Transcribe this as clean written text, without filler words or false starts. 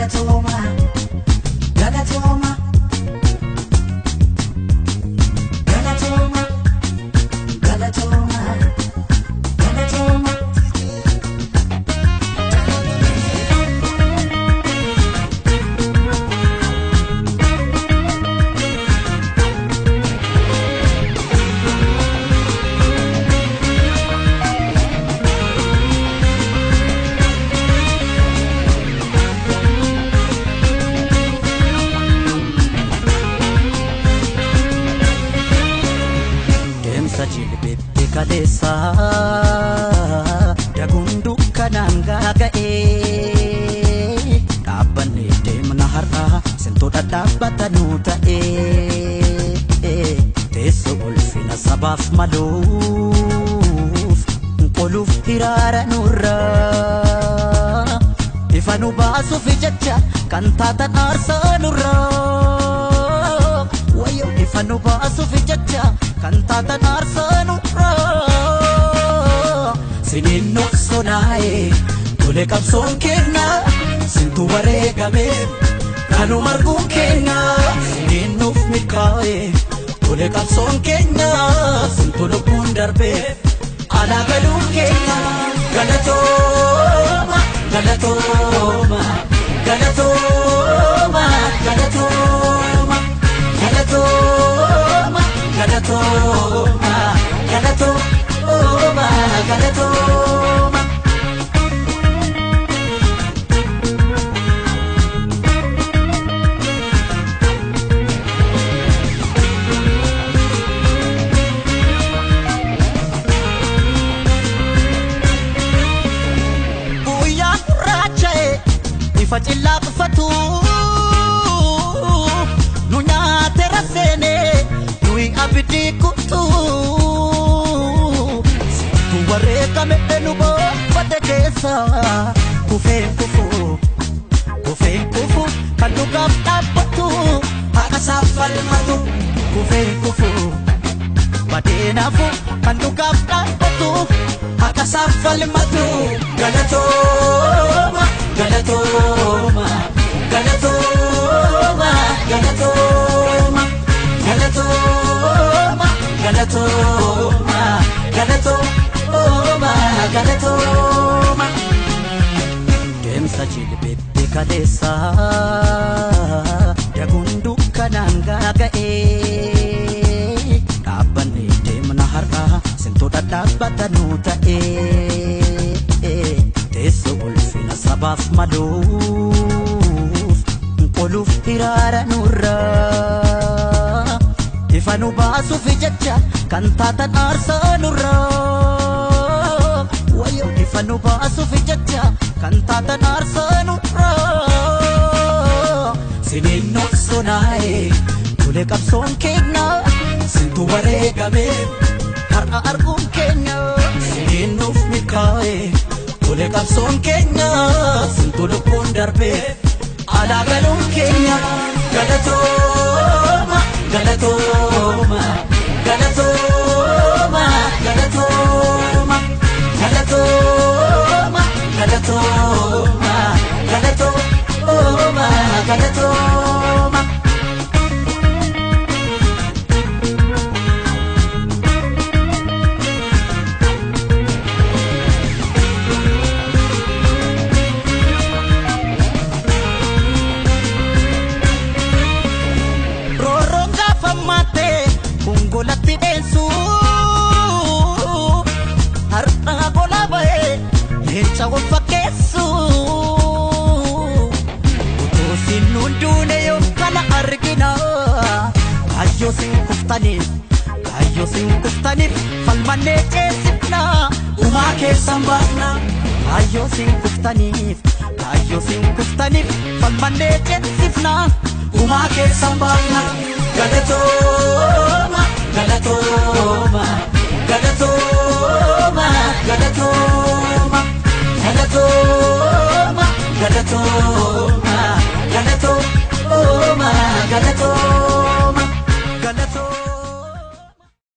Galatooma, galatooma, galatooma, galatooma, galatooma. Deemsa jilbeetti kaleessa daguun dukkanaan gaaga'ee dhaabbannee deemna har'a sintoota dhaabbatanuu ta'ee teessoo ulfina sabaaf maluuf qoluuf hiraara nurraa ifa nu baasuuf jecha kan taatan aarsaa nurraa wayyo ifa nu baasuuf jecha kan taatan aarsaa nurraa siniin noqsonaa'e tole qabsoon kenna sintu wareegame kanu marguun kenna siniin nuuf milkaa'e tole qabsoon kenna sintu lubbuun darbe alaa galuun kenna galatooma galatooma galatooma galatooma galatooma galatooma galatooma galatooma. Guyyaa gurraacha'e ifa cillaa qufatu nu nyaate raseene nuyi abidii kuttu sintu wareegame nu boonfate keessa kufeen kufu kufeen kufu kan dhugaaf dhaabbatu haqa isaaf falmatu kufeen kufu badeenaafu kan dhugaaf dhaabbatu haqa isaaf falmatu galatooma galatooma galatooma galatooma galatooma galatooma galatooma galatooma. Deemsa jilbeetti kaleessa daguun dukkanaan gaaga'ee dhaabbannee deemna har'a sintoota dhaabbatanuu ta'ee teessoo ulfina sabaaf maluuf qoluuf hiraara nurraa ifa nu baasuuf jecha kan taatan aarsaa nurraa wayyo ifa nu baasuuf jecha kan taatan aarsaa nurraa siniin noqsonaa'e tole qabsoon keenya sintu wareegame har'a arguun keenya siniin nuuf milkaa'e tole qabsoon keenya sintu lubbuun darbe alaa galuun keenya galatooma galatooma galatooma galatooma galatooma galatooma galatooma galatooma. Roorroon gaafa maattee gongolatti dheensu har'a gola ba'ee leenca wal fakkeessu utuu sin hunduune yoo kana argina kaayyoo sin kuftaniif kaayyoo sin kuftaniif falmannee ceesifna gumaa keessan baafna kaayyoo sin kuftaniif kaayyoo sin kuftaniif falmannee ceesifna gumaa keessan baafna galatooma galatooma